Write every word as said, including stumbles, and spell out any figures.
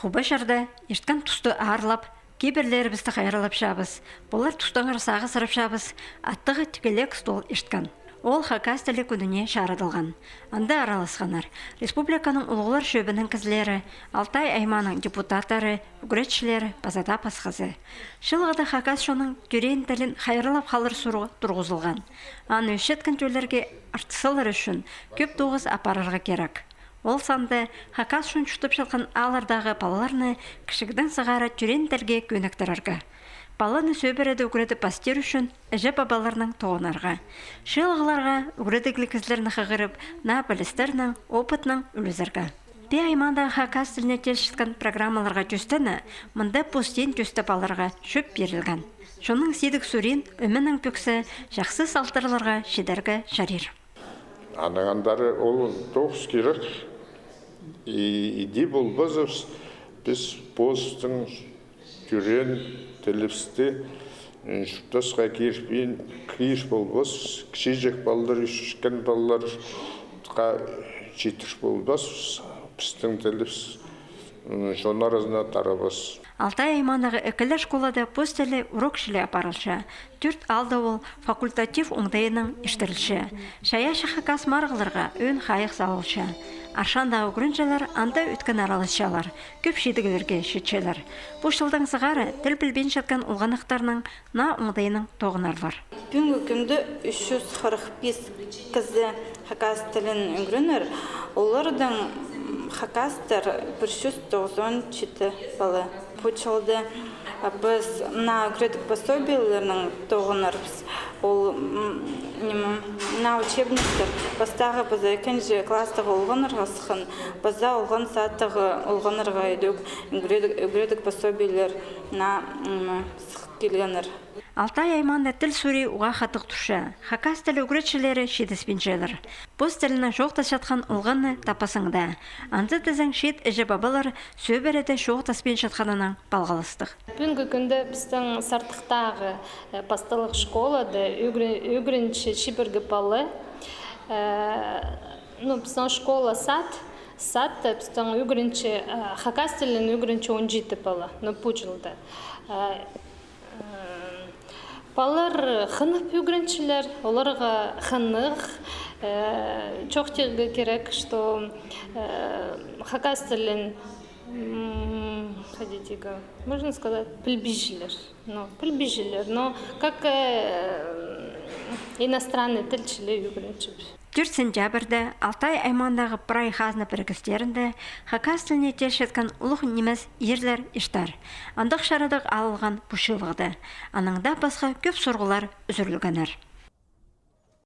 Оба чарда ирткен тусты аарлап, кибірлерібісті хайраллапчабыс. Полар тустаңар сағыс ырапчабыс аттығ тигілек стол ирткен. Ол хакас тілі кӱніне чарыдылған. Анда араласханнар республиканың улуғлар чӧбінің кізілері, Алтай аймааның депутаттары, ӱгретчілері паза даа пасхазы. Чыылығда хакас чонның тӧреен тілін хайраллап халар сурығы турғызылған. Аны ӧсчеткен тӧллерге артысчалар ӱчӱн кӧп тоғыс апарарға кирек. Ол санда хакас чон чуртапчатхан ааллардағы палаларны кічігдең сығара тӧреен тілге кӧніктірерге. Паланы сӧбіреде ӱгредіп пастир ӱчӱн іҷе-пабаларнаң тоғынарға. Чыылығларға ӱгредігліг кізілерні хығырып, наа пілістернең, опытнаң ӱлӱзерге. Пу аймаандағы хакас тіліне теелчеткен программаларға тӧстене, мында пос тиин тӧстеп аларға чӧп пирілген. Чонның сидік сурин ӧменең пӧксе, чахсы салтарларға читерге чарир. Анаң андар ол тоғыс кирек. И иди полбазыбыс, піс постың тӧреен тілібісті, м, чуртасха кирбин, киріп полбас, кічіҷек палалар, ӧсчеткен палалар, ха, читір полбас, пістің тілібіс, м, чон аразына тарабас. Алтай аймаандағы ікілер школада пос тілі урок чіли апарылча. Тӧрт аалда ол факультатив оңдайынаң иртірілче. Чайаачы хакас марығларға ӧӧн хайығ салылча. Аршандағы ӱгренҷілер анда ӧткін араласчалар, кӧп чидіглерге читчелер. Пу чылдаң сығара тіл пілбинчеткен олғаннахтарның наа оңдайынаң тоғынарлар. Пӱӱнгі кӱнде ӱс чӱс хырых пис кізі хакас тілін ӱгренер, олардаң, м, хакастар пір чӱс тоғызон читі пала. Пу чылда, а, піс мына ӱгредіг пособиелернең тоғынарбыс. Ол, м, ниме, мына учебниктер пастағы паза ікінҷі класстағы олғаннарға сыххан, паза олған садтағы олғаннарға идӧк ӱгредіг, ӱгредіг пособиелер мына, м, сых килгеннер. Алтай аймаанда тіл сурии уғаа хатығ турча. Хакас тілі ӱгретчілері читіспинчелер. Пос тілінең чоохтасчатхан олғанны таппассың даа. Анзы тізең, чиит іҷе-пабалар сӧбіреде чоохтаспинчатханнаң палғалыстығ. Пӱӱнгі кӱнде пістің Сартыхтағы, э, пасталығ школада ӱгре-, ӱгренче чибіргі пала. Э, ну, пістің школа сад, садта пістің ӱгренче, э, хакас тілін ӱгренче он читі пала, ну, пу чылда. Э, М, палалар хынып ӱгренчелер, оларға хынығ, э, чоохтирға кирек, что, э, хакас тілін, м, ходитігі, можно сказать, пілбинчелер. Ну, пілбинчелер, но как, э, иностранный тіл чіли ӱгренчебіс. Тӧрт сентябрьде Алтай аймаандағы прай хазна пірігістерінде хакас тіліне теелчеткен улуғ нимес ирлер, иртер. Андағ чарадығ алылған пу чыылығда. Анаң даа пасха кӧп сурығлар ӱзӱрілгеннер.